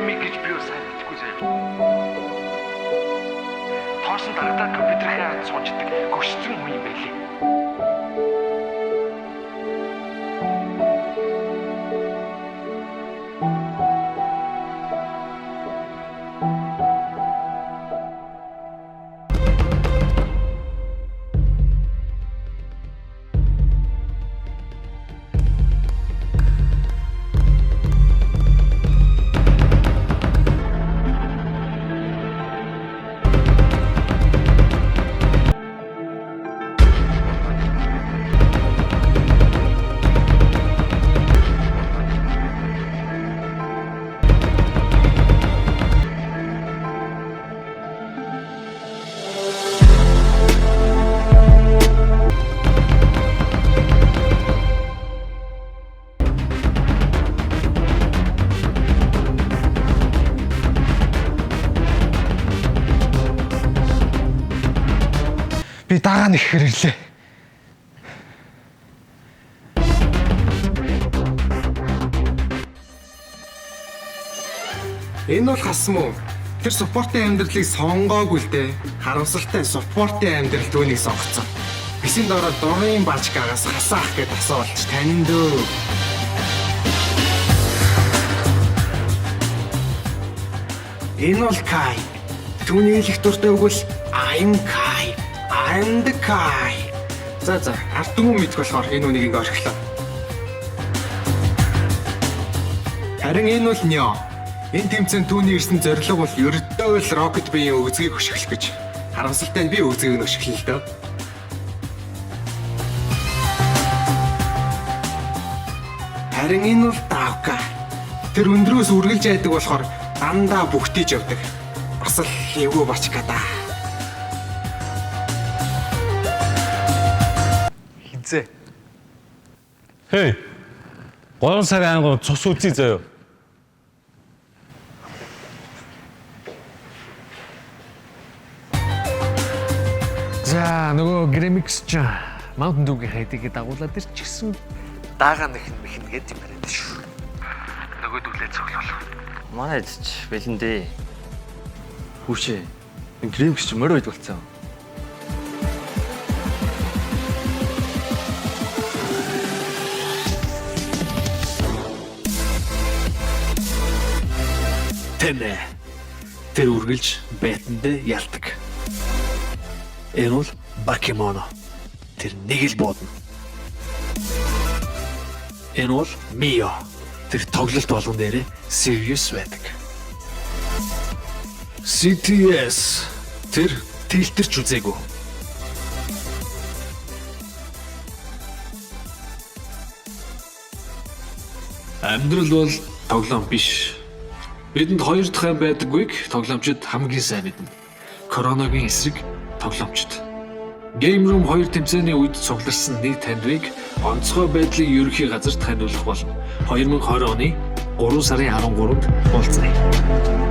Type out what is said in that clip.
Грэмик гэж би бас сайн мэдэхгүй заяа. Тоосон дарагдаад компьютерийн ард сууждаг гөшцөн хүн юм байлээ. Би дагаа нэхэр ирлээ. Энэ бол хас мөн. Тэр спортын амьдралыг сонгоогүй л дээ. Харамсалтай спортын амьдрал түүнийг сонгоцсон. Бисэн доороо дурын бажгаагаас хасаах гэд асуулч танин дөө. Энэ бол Кай. Түүний хэлэх дуртай үг бол I'm Kai. I'm the Kai. За, ард түмэн мэдэх болохоор энэ үнийг ингээ орхилоо. Харин энэ бол Нё. Энэ тэмцээн түүний ирсэн зорилго бол ердөө л Rocket Bean өгзгийг хөшиглөх гэж. Харамсалтай нь би өгзгийг нь хөшиглөн л дөө. Харин энэ бол Давка. Тэр өндрөөс үргэлж айдаг болохоор дандаа бүгтийж явдаг. Бас л эвгүй бачка да. Хизээ. Хей. 3 сарын 13 цус үзье заяа. За нөгөө Грэмикс ч Mountain Dew-гийн хайдыг дагуулад ирчихсэн. Дагаа нэхэн мэхэн гээд юм яриад шүү. Нөгөөдүүлээ цоглол. Манай эд ч бэлэн дээ. Хүүшээ. Энэ Грэмс ч морь ойд болцсон. Тэнэ. Тэр үргэлж байтандээ ялдаг. Энэ бол Бакимоно. Тэр нэг л буудна. Энэ бол Мио. Тэр тоглолт болгон дээрээ serious байдаг. CTS. Тэр тэлтэрч үзээгүй. Амьдрал бол тоглоом биш. Бидэнд хоёр дахь ам байдаггүйг тоглоомчид хамгийн сайн мэднэ. Коронагийн эсрэг тоглоомчид. Game Room 2 тэмцээний үед цугларсан нэг таньдвыг онцгой байдлын ерөнхий газарт ханиулах болно. 2020 оны 3 сарын 13-нд уулзъя.